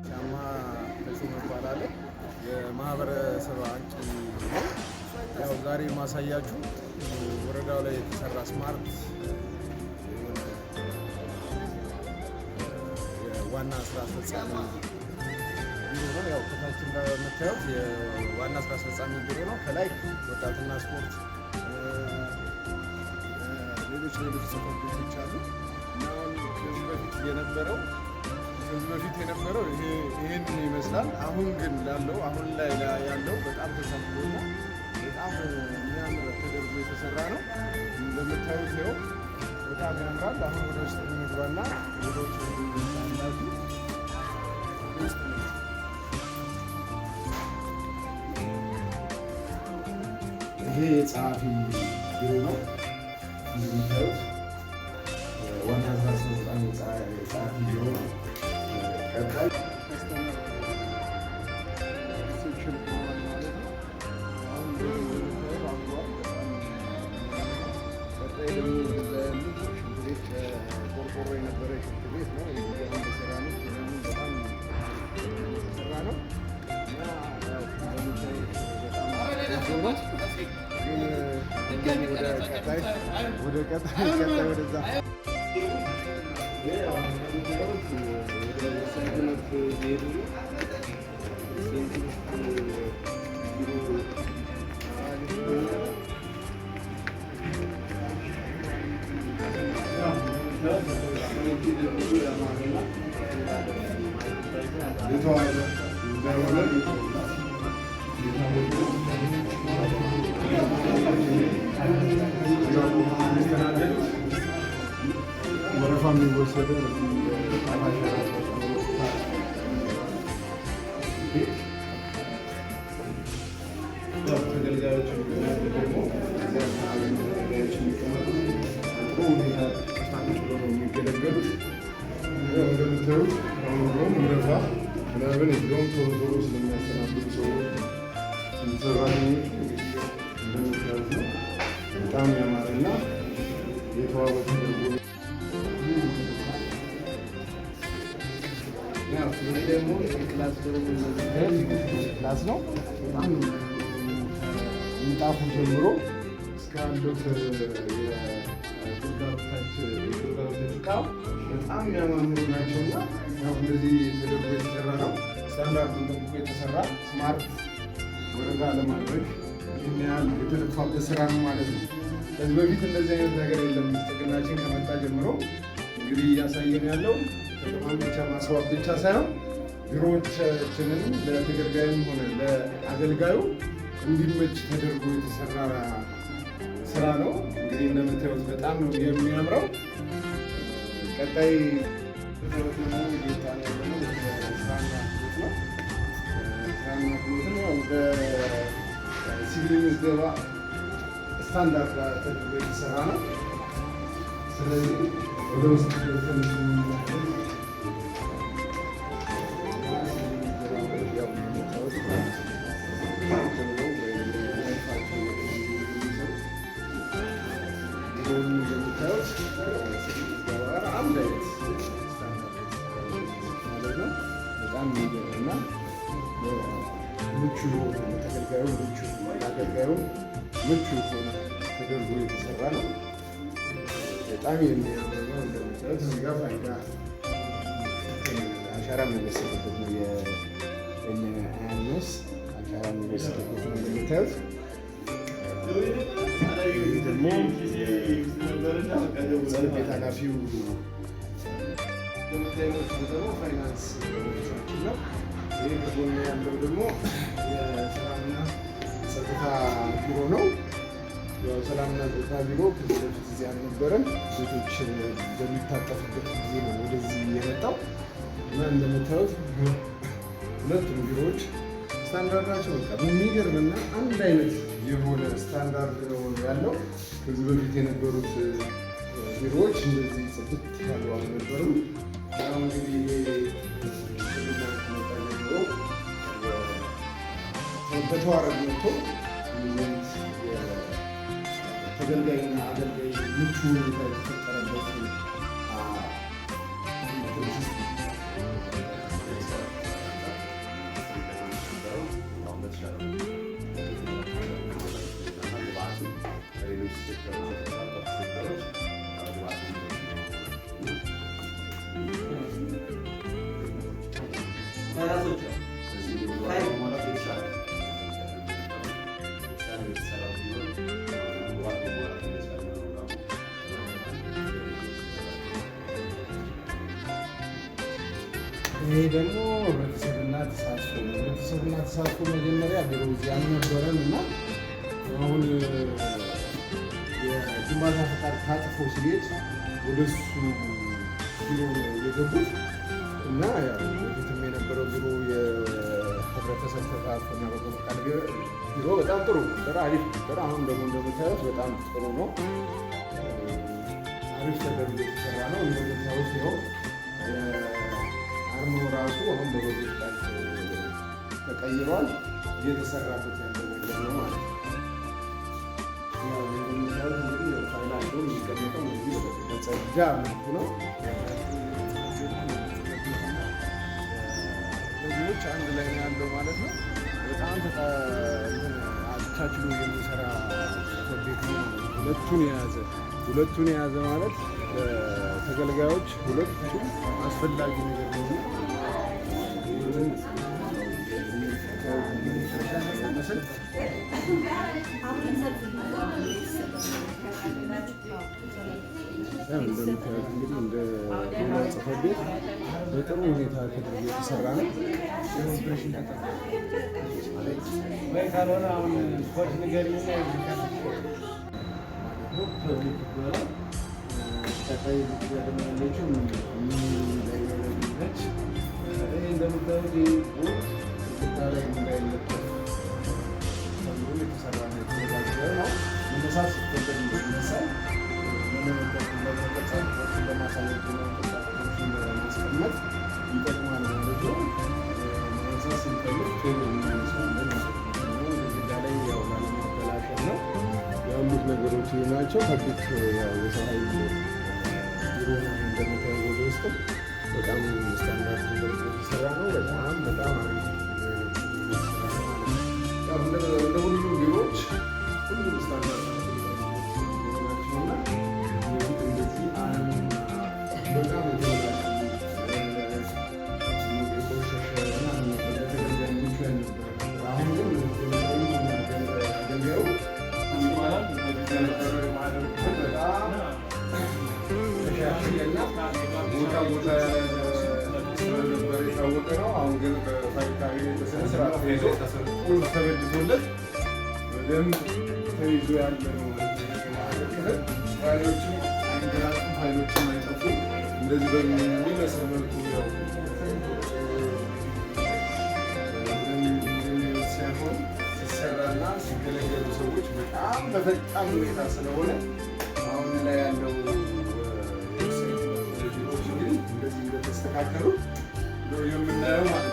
ሻማ ተሾመ እባላለሁ። የማህበረሰብ አንቂ ነኝ። ያው ዛሬ ማሳያችሁ ወረዳው ላይ የተሰራ smart የሆነ የዋና ስራ አስፈጻሚ ቢሮ ነው። ያው ከታች እንደምታዩት የዋና ስራ አስፈጻሚ ቢሮ ነው። ከላይ ወጣትና ስፖርት፣ ሌሎች ሌሎች ጽሕፈት ቤቶች አሉ እና አሁን ከዚህ በፊት የነበረው ይሄንን ይመስላል። አሁን ግን ላለው አሁን ላይ ያለው በጣም ተሻሽሎና በጣም የሚያምር ተደርጎ የተሰራ ነው። እንደምታዩት ይኸው በጣም ያምራል። አሁን ወደ ውስጥ እንግባና ወደ ውስጥ እንዳችሁ ውስጥ ይሄ የጸሐፊ ቢሮ ነው። እንደምታዩት ዋና ስራ አስፈጻሚ የጸሐፊ ቢሮ ነው። ቀጣይ Customer reception ማለት ነው። አሁን እንደምታየው አምሯል። በጣም ቀጣይ ደግሞ ወደዛ ያሉት ሽንት ቤት ቆርቆሮ የነበረ ሽንት ቤት ነው። ይህ አሁን በሴራሚክ ምናምን በጣም የተሰራ ነው እና ያው እንደምታዩት በጣም ቆንጆ ነው። ግን ወደ ቀጣይ ወደ ቀጣይ ቀጣይ ወደዛ ወደ ወሳኝ ትምህርት እየሄዱ ነው። ወሳኝ ትምህርት ቢሮ አሪፍ። የተዋበ እንደሆነ የሚስተናገዱት ወረፋ የሚወሰደው በዚህ አሻራ ቤት ተገልጋዮች ደግሞ እዚህ አካባቢ ተገልጋዮች የሚቀመጡት በጥሩ ሁኔታ ቁጭ ብሎ ነው የሚገለገሉት። ያው እንደምታዩት አሁን እንደውም ወረፋ ምናምን የለውም። ቶሎ ቶሎ ስለሚያስተናግዱ ሰዎች ሰራተኞቹ እንግዲህ እንደምታዩት ነው። በጣም ያማረና የተዋበ ተደርጎ ያው ይሄ ደግሞ የ class room Class ነው። በጣም ምንጣፉ ጀምሮ እስካሉት የግልጋሎቶች እቃ በጣም የሚያማምሩ ናቸው እና ያው እንደዚህ ተደርጎ የተሰራ ነው። ስታንዳርዱን ጠብቆ የተሰራ smart ወረዳ ለማድረግ ይህን ያህል የተለፋበት ስራ ነው ማለት ነው። ከዚህ በፊት እንደዚህ አይነት ነገር የለም። ብልጽግናችን ከመጣ ጀምሮ እንግዲህ እያሳየን ያለው ከተማን ብቻ ማስዋብ ብቻ ሳይሆን ቢሮዎቻችንን ለተገልጋዩም ሆነ ለአገልጋዩ እንዲመች ተደርጎ የተሰራ ስራ ነው። እንግዲህ እንደምታዩት በጣም ነው የሚያምረው። ቀጣይ ደግሞ እየወጣን ያለነው ወደ ስራና ክህሎት ነው። ስራና ክህሎትን ያው በሲቪል ምዝገባ ስታንዳርድ ተደርጎ የተሰራ ነው። ስለዚህ ወደ ውስጥ ገብተን ስንመለከት ያው እንደምታዩት የሚሰሩት ቢሮውን እንደምታዩት ከሲቪል ምዝገባ ጋር አንድ አይነት ስታንዳርድ ማለት ነው። በጣም የሚገርምና ምቹ የሆነ ለተገልጋዩ ምቹ ለአገልጋዩ ምቹ የሆነ ተደርጎ የተሰራ ነው። በጣም የሚያምር ነው። እንደምታዩት እዚህ ጋር ፋይዳ አሻራ የሚወሰድበት ነው። የኤንአይኤስ አሻራ የሚወሰድበት ነው እንደምታዩት። ይህ ደግሞ ጽሕፈት ቤት ኃላፊው እንደምታዩት ደግሞ finance office ኣችን ነው። ይህ ከጎን ያለው ደግሞ የሰላምና ጸጥታ ቢሮ ነው። ያው ሰላምና ጸጥታ ቢሮ ከዚህ በፊት እዚህ አልነበረም። ቤቶች በሚታጠፍበት ጊዜ ነው ወደዚህ የመጣው እና እንደምታዩት ሁለቱም ቢሮዎች ስታንዳርዳቸው በቃ የሚገርምና አንድ አይነት የሆነ ስታንዳርድ ነው ያለው። ከዚህ በፊት የነበሩት ቢሮዎች እንደዚህ ጽድት ያሉ አልነበሩም። ያው እንግዲህ ይሄ ብልጽግና ከመጣ ጀምሮ በተዋረድ መጥቶ እንደዚህ አይነት የተገልጋይና አገልጋይ ምቹ ሁኔታ የተፈጠረበት። ስለዚህ ግብዓት ማሟላት የተሻለ የተሻለ የተሰራ ቢሆን ግብዓት ማሟላት እንደቻለ ነው። ይሄ ደግሞ ህብረተሰብና ተሳትፎ ነው። ህብረተሰብና ተሳትፎ መጀመሪያ ቢሮ እዚህ አልነበረም እና አሁን የግንባታ ፈቃድ ታጥፎ ሲሄድ ወደ እሱ ቢሮ ነው የገቡት እና ያው በፊትም የነበረው ቢሮ የህብረተሰብ ተሳትፎ እና በጎ ፈቃድ ቢሮ በጣም ጥሩ ነበር፣ አሪፍ ነበር። አሁን ደግሞ እንደምታዩት በጣም ጥሩ ነው። አሪፍ ተደርጎ የተሰራ ነው። እንደምታዩት ይኸው አርማው ራሱ አሁን በበጎ ፈቃድ ተቀይሯል። እየተሰራበት ያለ ነገር ነው ማለት ነው። ያው እንደምታዩት እንግዲህ ያው ፋይላቸው የሚቀመጠው እንግዲህ በጸዳ መልኩ ነው። ገቢዎች አንድ ላይ ነው ያለው ማለት ነው። በጣም አቻችሎ የሚሰራ ጽሕፈት ቤት ነው። ሁለቱን የያዘ ማለት ተገልጋዮች ሁለቱም አስፈላጊ ነገር ነው። ይህንን መስል ያው እንደምታዩት እንግዲህ እንደ ሌላ ጽሕፈት ቤት በጥሩ ሁኔታ ተደርጎ የተሰራ ነው። ወይ ካልሆነ አሁን ኮድ ንገሪኝና ማለት ነው። Public ይባላል። ቀጣይ እዚህ ጋር ደግሞ ያለችው mini library ነች። ይሄ እንደምታዩት ይህ ቦርድ ግድግዳ ላይ እንዳይለጠፍ ተብሎ የተሰራ ነው፣ የተዘጋጀ ነው። መነሳት ሲፈለግ ይነሳል። ለመቅረጻ ቅርጾችን ለማሳየት፣ ቅርጻ ቅርጾችን ለማስቀመጥ ይጠቅማል ማለት ነው። ማንሳት ስንፈልግ ቶሎ እናነሳዋለን ማለት ነው። ግድግዳ ላይ ያው ላለማበላሸት ነው። ያሉት ነገሮች ይህ ናቸው። Public ያው የሰው ኃይል ቢሮ ነው። እንደምታየው ወደ ውስጥም በጣም ስታንዳርድ የተሰራ ነው። በጣም በጣም አሪፍ የተሰራ ነው ማለት ነው። ያው እንደ ሁሉም ቢሮዎች ሁሉም ስታንዳርድ ናቸውና በፊት እንደዚህ በጣም የተበላሹ፣ የቆሸሸ ምናምን ነበር። ለተገልጋይ ምቹ ያልነበረ ነበር። አሁን ግን ዘመናዊ አገልጋዩ ይባላል። የነበረው የማህደር ክፍል በጣም ተሻሽለና ቦታ ቦታ ስለነበረ የታወቀ ነው። አሁን ግን በፋይል ካቢኔት በስነ ስርዓት ተይዞ፣ ቁልፍ ተበጅቶለት በደንብ ተይዞ ያለ ነው። የማህደር ክፍል ፋይሎችም አይንገላቱም፣ ፋይሎችም አይጠፉም። እንደዚህ በሚመስል መልኩ ያው እንደሚያዩት ሳይሆን ሲሰራና ሲገለገሉ ሰዎች በጣም በፈጣን ሁኔታ ስለሆነ አሁን ላይ ያለው ቢሮዎች እንግዲህ እንደዚህ እንደተስተካከሉ ነው የምናየው ማለት ነው።